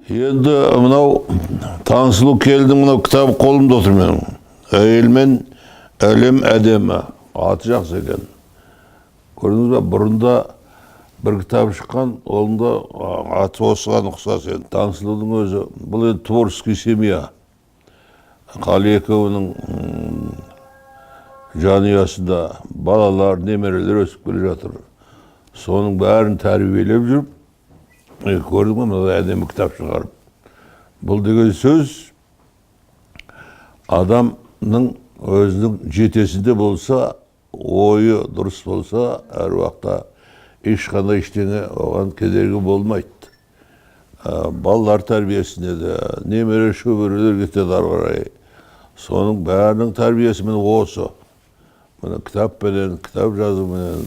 Енді мынау Таңсұлу келдің, мынау кітабы қолымда отыр менің. «Әйел мен әлем әдемі». Аты жақсы екен. Көрдіңіз ба, бұрында бір кітап шыққан, оның да аты осыған ұқсас енді. Таңсұлудың өзі, бұл енді творческий семья. Қалиекеуінің жанұясында балалар, немерелер өсіп келе жатыр. Соның бәрін тәрбиелеп жүріп, көрдің бе, мынадай әдемі кітап шығарып. Бұл деген сөз, адамның өзінің жетесінде болса, ойы дұрыс болса, әр уақытта ешқандай ештеңе оған кедергі болмайды. Балалар тәрбиесіне де, немере шөберелер кетеді ары қарай. Соның бәрінің тәрбиесі міне осы. Міне, кітаппенен, кітап жазуменен,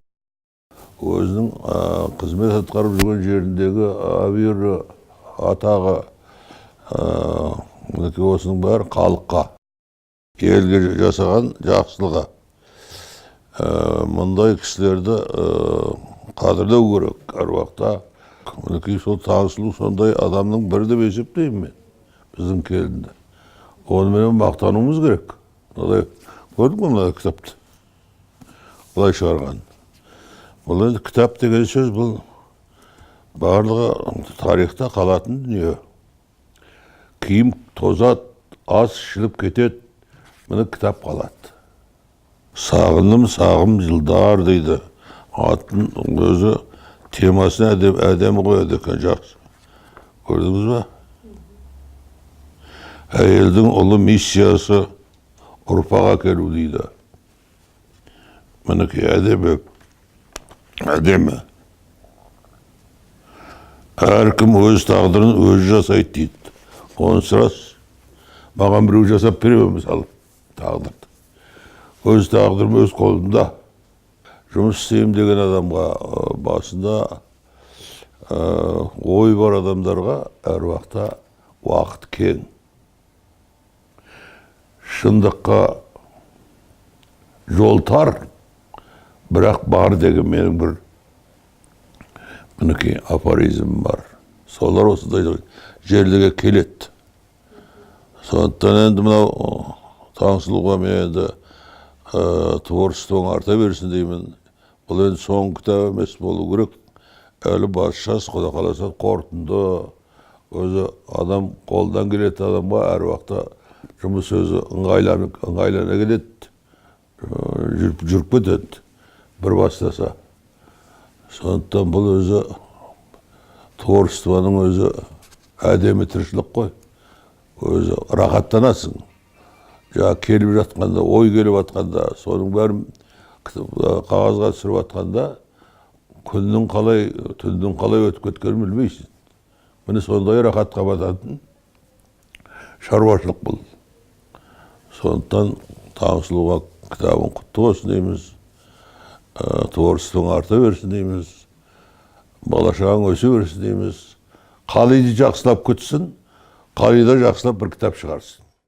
өзінің қызмет атқарып жүрген жеріндегі абыройы, атағы, мінекей, осының бәрі халыққа, елге жасаған жақсылығы. Мұндай кісілерді қадірлеу керек әр уақытта. Мінекей, сол Таңсұлу сондай адамның бірі деп есептеймін мен біздің келінді. Онымен мақтануымыз керек. Мынадай, көрдің бе, мына кітапты былай шығарған. Бұл енді кітап деген сөз, бұл барлығы тарихта қалатын дүние. Киім тозады, ас ішіліп кетеді, міне, кітап қалады. «Сағындым сағым жылдар» дейді. Атын өзі, темасын әдемі, әдемі қояды екен, жақсы. Көрдіңіз ба? «Әйелдің ұлы миссиясы – ұрпақ әкелу» дейді. Мінекей, әдемі, әдемі. «Әркім өз тағдырын өзі жасайды» дейді. Онысы рас. Маған біреу жасап бере ме, мысалы, тағдырды? Өз тағдырым өз қолымда. Жұмыс істеймін деген адамға, басында ой бар адамдарға әр уақытта уақыт кең. Шындыққа жол тар, бірақ бар деген менің бір, мінекей, афоризм бар. Солар осындай жерлерге келеді. Сондықтан енді мынау Таңсұлуға мен енді творчествоң арта берсін деймін. Бұл енді соңғы кітап емес болу керек. Әлі бас жас, құда қаласа, қорытынды. Өзі адам, қолдан келетін адамға әр уақытта жұмыс өзі ыңғайланып, ыңғайлана келеді, жүріп кетеді бір бастаса. Сондықтан бұл өзі творчествоның өзі әдемі тіршілік қой. Өзі рахаттанасың. Жаңа келіп жатқанда, ой келіп жатқанда, соның бәрін қағазға түсіріп жатқанда, күннің қалай, түннің қалай өтіп кеткенін білмейсің. Міне, сондай рахатқа бататын шаруашылық бұл. Сондықтан Таңсұлуға кітабың құтты болсын дейміз, творчествоң арта берсін дейміз, бала шағаң өсе берсін дейміз. Қалиды жақсылап күтсін, Қали да жақсылап бір кітап шығарсын.